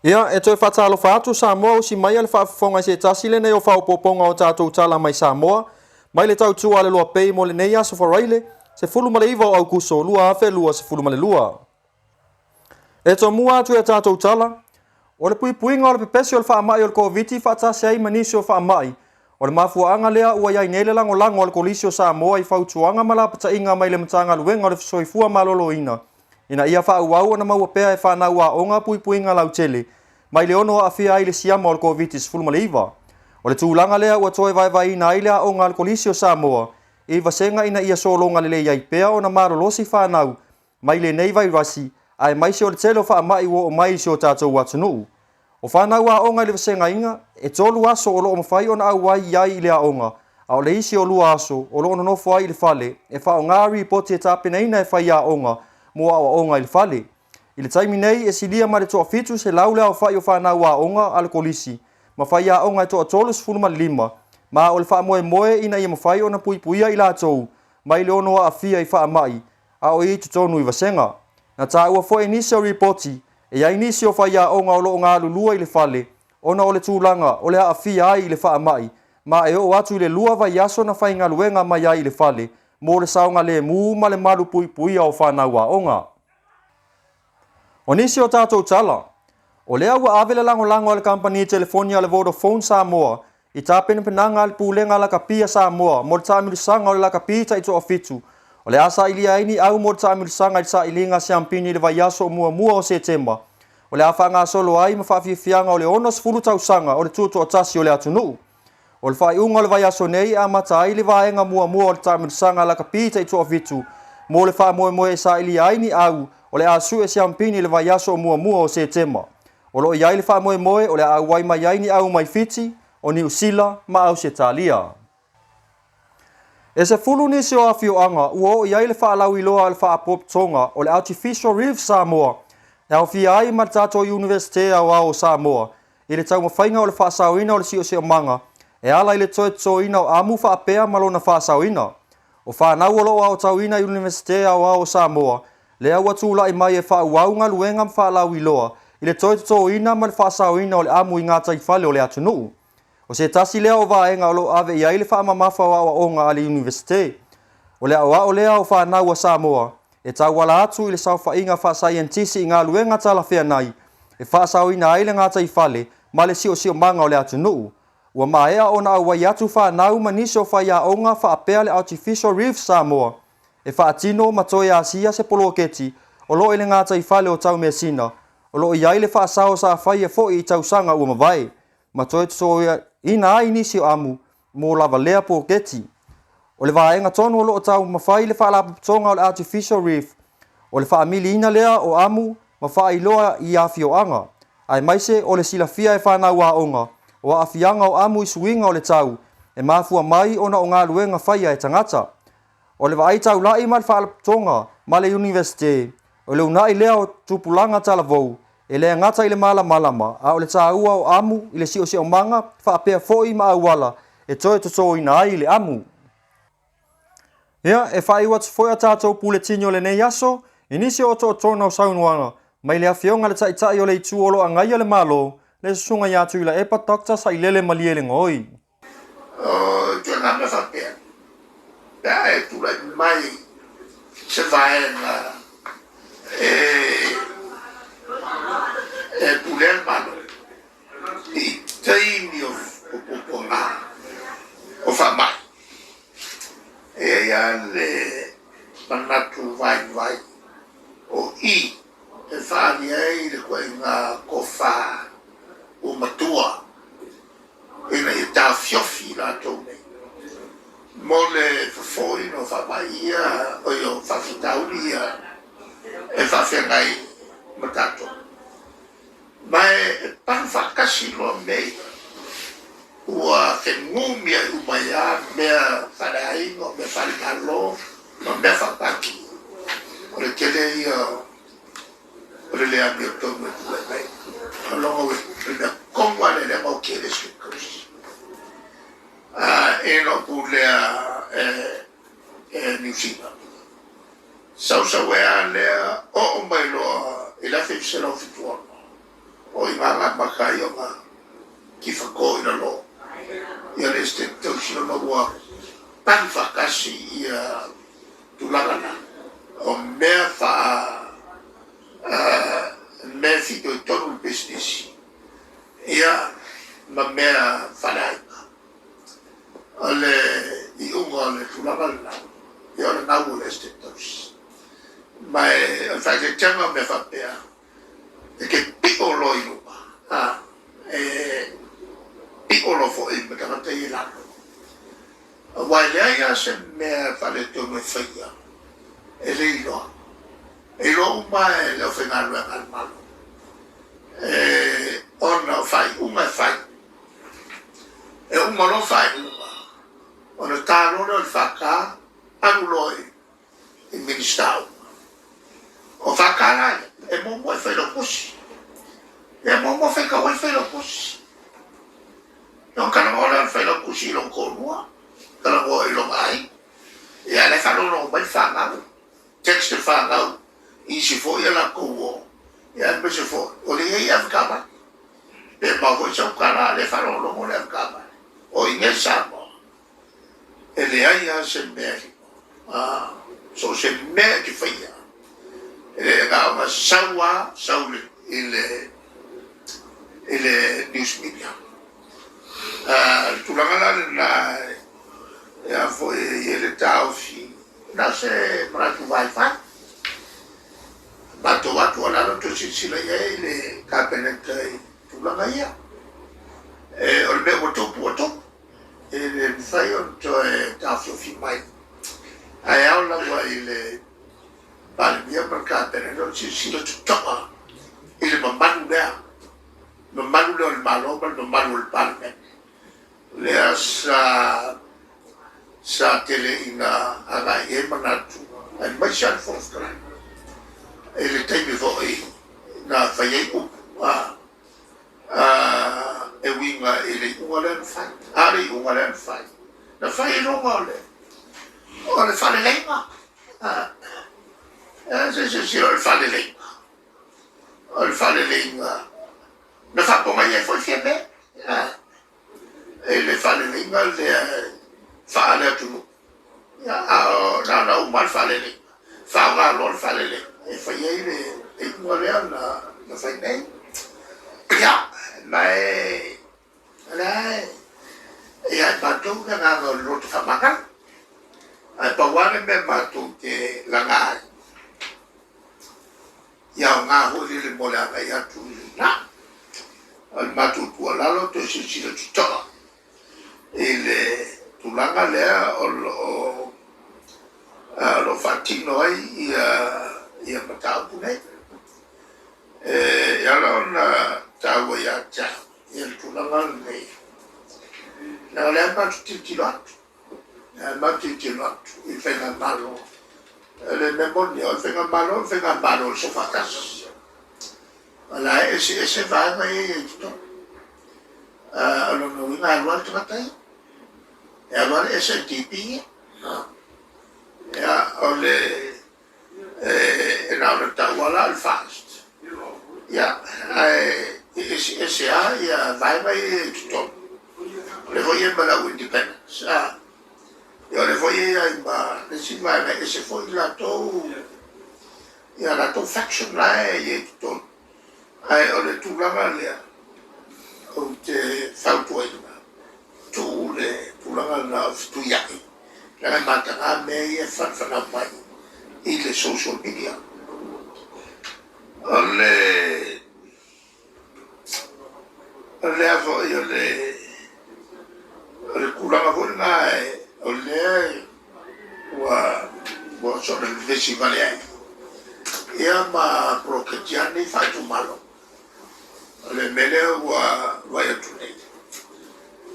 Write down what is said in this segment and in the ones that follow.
Ia, e toe faatalofa atu Samoa usi maia le faafofoga i se tasi lenei o faaopoopoga o tatou tala mai Samoa, mai le tautua a le Loa Pay mo lenei aso Faraile, 19 o Aukuso 2022. E tomua atu i a tatou tala, o le puipuiga o le pepesi o le faamai o le Koviti faatasi ai ma nisi o faamai, o le mafuaaga lea ua i ai nei le lagolago a le Kolisi o Samoa i fautuaga ma lapataiga mai le Matagaluega o le Soifua Maloloina ina ia faaauau ona maua pea e fanau aoga puipuiga lautele mai le ono aafia ai i le siama o le Koviti-19. O le tulaga lea ua toe vaevaeina ai le aoga a le Kolisi o Samoa i vasega ina ia sologa lelei ai pea ona malolosi fanau mai lenei vairasi aemaise o le tele o faamai ua oo mai i si o tatou atunuu. O fanau aoga i le vasegaina, e 3 aso o lo o mafai ona auai i ai i le aoga, a o le isi o 2 aso o lo o nonofo ai i le fale e faaaoga ripoti e tapenaina e faiaoga mo aoaoga i le fale. I le taimi nei, e silia ma le toa 700 le aofai o fanau aoga a le kolisi ma faiaoga e toa 35, ma o le faamoemoe ina ia mafai ona puipuia i latou mai le ono aafia i faamai a o i totonu i vasega. Na taua foi i nisi o ripoti, e i ai nisi o faiaoga o lo o galulue i le fale ona o le tulaga o le aafia ai i le faamai, ma e oo atu i le 2 vaiaso na faigaluega mai ai i le fale mo le saogalemu ma le malu puipuia o fanau aoga. O nisi o tatou tala, o lea ua ave le lagolago a le kamupani telefoni a le Vodafone Samoa i tapenapenaga a le Pulega Lakapi a Samoa mo le taamilosaga o le lakapi taitoafitu, o le a sailia ai ni au mo le taamilosaga i le sailiga siampini i le vaiaso muamua o Setema, o le a faagasolo ai ma faafiafiaga o le 60 tausaga o le tutoatasi o le atunuu. O le faaiuga o le vaiaso nei e amata ai le vaega muamua o le taamilosaga lakapi taitoafitu mo le faamoemoe e sailia ai ni au o le a sue siampini i le vaiaso muamua o Setema. O lo o i ai le faamoemoe o le a auai mai ai ni au mai Fiti, o Niu Sila ma Ausetalia. E 10 nisi o afioaga ua oo i ai le faalauiloa a le Faapotopotoga o le Artificial Reef Samoa e aofia ai ma le tatou Iunivesite Aoao o Samoa i le taumafaiga o le faasaoina o le siosiomaga e ala i le toe totoina o amu faapea ma lona faasaoina. O fanau o lo o aotauina i Iunivesite Aoao o Samoa lea ua tulai mai e faaauau galuega ma faalauiloa i le toe totoina ma le faasaoina o le amu i gataifale o le atunuu. O se tasi lea o vaega o lo o ave i ai le faamamafa o aoaoga a le Iunivesite. O le aoao lea o fanau a Samoa e tauala atu i le saofaiga faasaienitisi i galuega talafeagai e faasaoina ai le gataifale ma le siosiomaga o le atunuu. Ua maea ona auai atu fanau ma nisi o faiaoga faapea le Artificial Reef Samoa e faatino ma toe asia se poloketi o lo o i le gataifale o Taumeasina o lo o i ai le faasao sa faia foi i tausaga ua mavae ma toe totoina ai nisi o amu mo lava lea poloketi. O le vaega tonu o lo o taumafai le Faalapotopotoga o le Artificial Reef o le faamiliina lea o amu ma faailoa i afioaga, aemaise o le silafia e fanau aoga o aafiaga o amu i suiga o le tau e mafua mai ona o galuega faia e tagata. O le vaai taulai ma le Faalapotopotoga ma le Iunivesite, o le uunai lea o tupulaga talavou e le gata i le malamalama a o le taua o amu i le siosiomaga faapea foi ma auala e toe totoina ai le amu. Ia, e faaiu atu foi a tatou puletini o lenei aso i nisi o otootoga o saunoaga mai le Afioga i le Taitai o le Itu o lo o agaia le Malo, le Susuga ia Tuilaepa Doctor Sailele Malielegaoi. O ituaiga mea faapea, pe a e tulai mai se vaega e pulea le Malo i taimi o puapuaga o faamai, e i ai lava le manatu vaivai o i e faaali ai le ituaiga tofa ua matua ina ia taofiofi i latou nei mo le fofoina o faamai ia, oi o faafitauli ia e faafeagai ma tatou. Ma e palu faatasi loa mea ia, ua fegumi ai uma ai lava mea faaleaiga, o mea faalemalo ma mea faapati. O le tele ia o le le amiotonu e tulai mai. O lona uiga, o le mea tonu lava lea, lea matou te le sui tausi. E no pulea e Niu Sila. Sau sau e a lea, oo mai loa i le 1976. O i ina na amata ai ona tifato i lalo ia le Esetete Tausi ona ua pali faatasi ia tulaga na o mea faa mea e fitoitonu i le pisinisi ia ma mea faaleaiga. O le iuga o le tulaga lena, ia o le gau o le Esetete Tausi. Ma e o le faaeteetega o mea faapea, e te pio loa i luga, e pio loa foi ma tagata ia i lalo. Aua e leai lava se mea faaletonu e faia e le iloa. E iloa uma lava e le aufaigaluega a le Malo, ona o faaiuga e fai. E uma loa faaiuga ona ta loa lea o le FK alu loa i Minisita uma. O FK la ia, e muamua i Failautusi. E muamua faitau ai Failautusi. Ona talanoa lea o le Failautusi i lona toalua, talanoa i lona aiga. Ia a o la e faalogologo mai le fanau, text le fanau i isi foi a latou uo, ia aemaise foi o lea e i ai avetaavale. Pe mao foi sau tala a o lea e faalogologo le avetaavale. O i inei i Samoa, e leai lava se mea e so o se mea e te faia, e na ona sau lava sau i le news media. O le tulaga la lena e foi e i ai le taofi, na o se manatu vaivai. Matou atu o le a le toe silasila i ai le Kapeneta i tulaga ia. O le mea ua tupu ua tupu. E le mafai ona toe taofiofi mai. Ae ao lava i le Palemia ma le Kapeneta ona silasila totoa i le mamalu lea, mamalu lea o le Malo ma le mamalu o le Palemene. Lea sa tele ina agai i ai manatu, aemaise lava le Fofoga Fetalai i le taimi foi na fai ai upu e uiga i le iuga lea na fai. A o le iuga lea na fai, na fai i luga o le faaleleiga. Se i silasila o le faaleleiga, o le faaleleiga na faapogai ai foi Fiame i le faaleleiga lea faale-atunuu. A o na ona uma lava le faaleleiga, faaaoga loa le faaleleiga e fai ai le iuga lea na fai nei. Ia, ma e o lea e ia i matou le agaga o le loto faamagalo. Ae pau lava le mea matou te laga ai, ia aoga foi lele mo le agai atu i le lumanai. O le matou tuualalo, toe silasila totoa i le tulaga lea o lo o faatino ai ia mataupu nei. E ala ona taua ia te au ia le tulaga lenei, leaga o lea matou te tilotilo atu, matou te tilotilo atu i le faigamalo. O le mea moni, o le faigamalo o le faigamalo o le soofaatasi. O la e eseese vaega ia e i ai i totonu. O lona uiga e alu lava le tagata ia. E alu lava le SNDP ia. Ia, o le e na ona tau lava la o le FAST. Ia, ae eseese lava ia vaega ia i totonu. O lea foi e i ai ma le au Independents. Ia o lea foi e i ai ma le isi vaega e ese foi latou, ia latou faction la e i ai i totonu. Ae o le tulaga lea ou te fautuaina, tuu le tulaga lena o le fetuiai, leaga e mataga mea ia e fanafanau mai i le social media. O le lea foi o le tulaga foi lena o lea ua soona vevesi vale ai ia ma poloketi lava nei faaitumalo. O le mea lea ua vaai atu nei,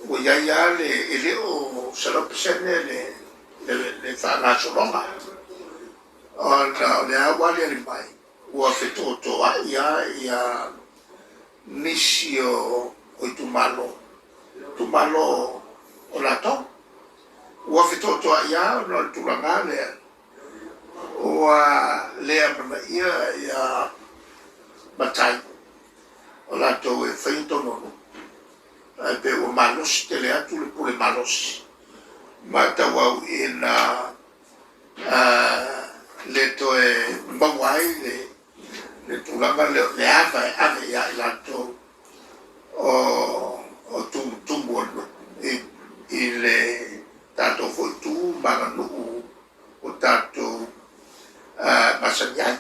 ua i ai lava le, e le o 100% le faagasologa, ona o lea ua aliali mai ua fetotoai lava ia nisi o itumalo, itumalo o latou. Ua fetotoai lava ona o le tulaga lea ua le amanaia ia matai. O latou e faia tonu o nuu. Ae pei ua malosi tele atu le pule malosi ma tauau ina le toe maua ai le tulaga lea o le ava e ave ia i latou o tumutumu o le nuu i le tatou foi tu ma aganuu o tatou masani ai.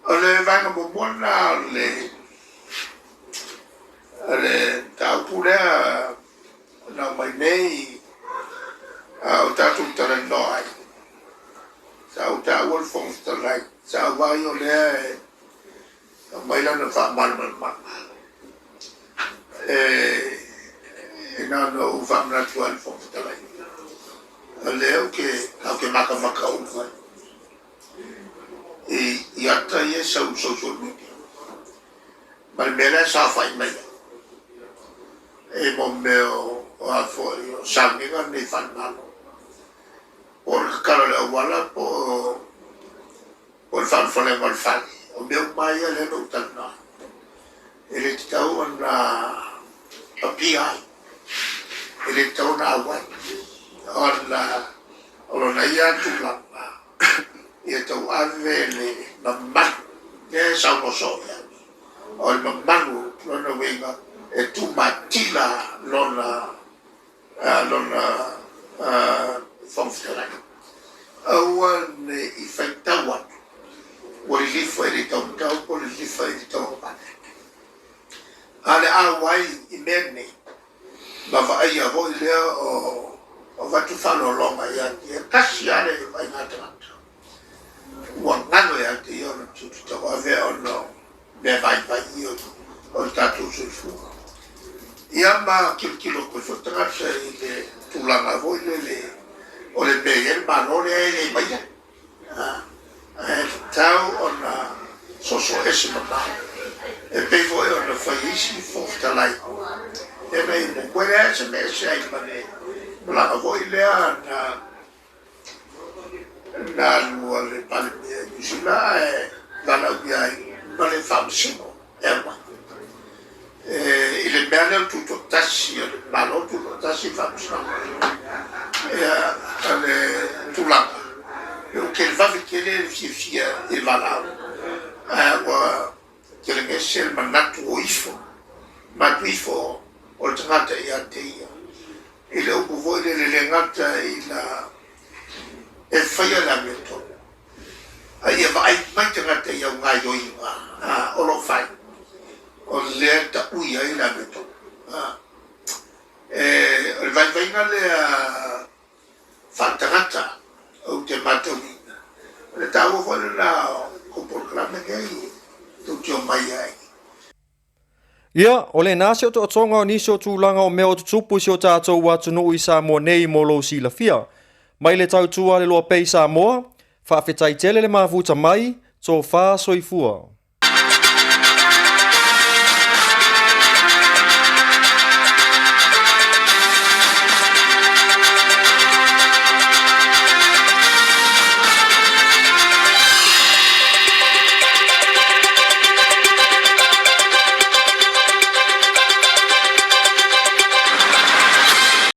O le vaega muamua lena o le mataupu lea na aumai nei a o tatou talanoa ai. Sa ou taua le Fofoga Fetalai, sa ou vaai o lea e aumai lana faamalamalamaga. E na ona ou faamanatu lava i le Fofoga Fetalai, o lea ou te matamata uma i ata ia e sau i le social media ma le mea la e saofai mai ai e mo mea o a foi o sauniga nei faale-Malo, po o le tatala o le auala po o le faaulufalega o le fale. O mea uma ia lea na ou talanoa ai, e le tatau ona papia ai, e le tatau ona auai, ona o lona ia tulaga ia tauave le mamalu lea e saunoa soo i ai. O le mamalu lona uiga e tumatila lona Fofoga Fetalai. Aua ne i faitau atu ua lilifa i le taumatau po o lilifa i le tauagavale. A o le auai i mea nei, ma vaaia foi lea o avatu faaaloaloga ia te ia, tasi lava le vaaiga a tagata, ua galo ia te ia ona tiute tauave ona o mea vaivai ia o le tatou soifua. Ia ma tilotilo atu ai foi tagata i le tulaga foi lele o le mea e i ai le Malo lea e le maia. Ae tatau ona soso ese mamao e pei foi ona fai e isi Fofoga Fetalai ina ia momoe lea se mea ese ai ma le malaga foi lea na alu a le Palemia i Niu Sila ae valaaulia ai ma le Faamasino e alu ai. I le mea lea o le tutoatasi o le Malo, tutoatasi le Faamasinoga. Ia, o le tulaga, ua televave tele le fiafia i le valaau, ae ua telegese le manatu o ifo, manatu ifo o le tagata ia te ia. I le upu foi lele, e le gata ina e faia le amiotonu, a ia vaai mai tagata i au gaoioiga o lo o fai, o lea e taui ai le amiotonu. O le vaivaiga lea faaletagata ou te matauina, o le taua foi lena o polokalame nei tou te omai ai. Ia, o lena se otootoga o nisi o tulaga o mea o tutupu i si o tatou atunuu i Samoa nei mo lou silafia. Mai le tautua a le Loa Pei Samoa, faafetai tele le mafuta mai, tofa soifua.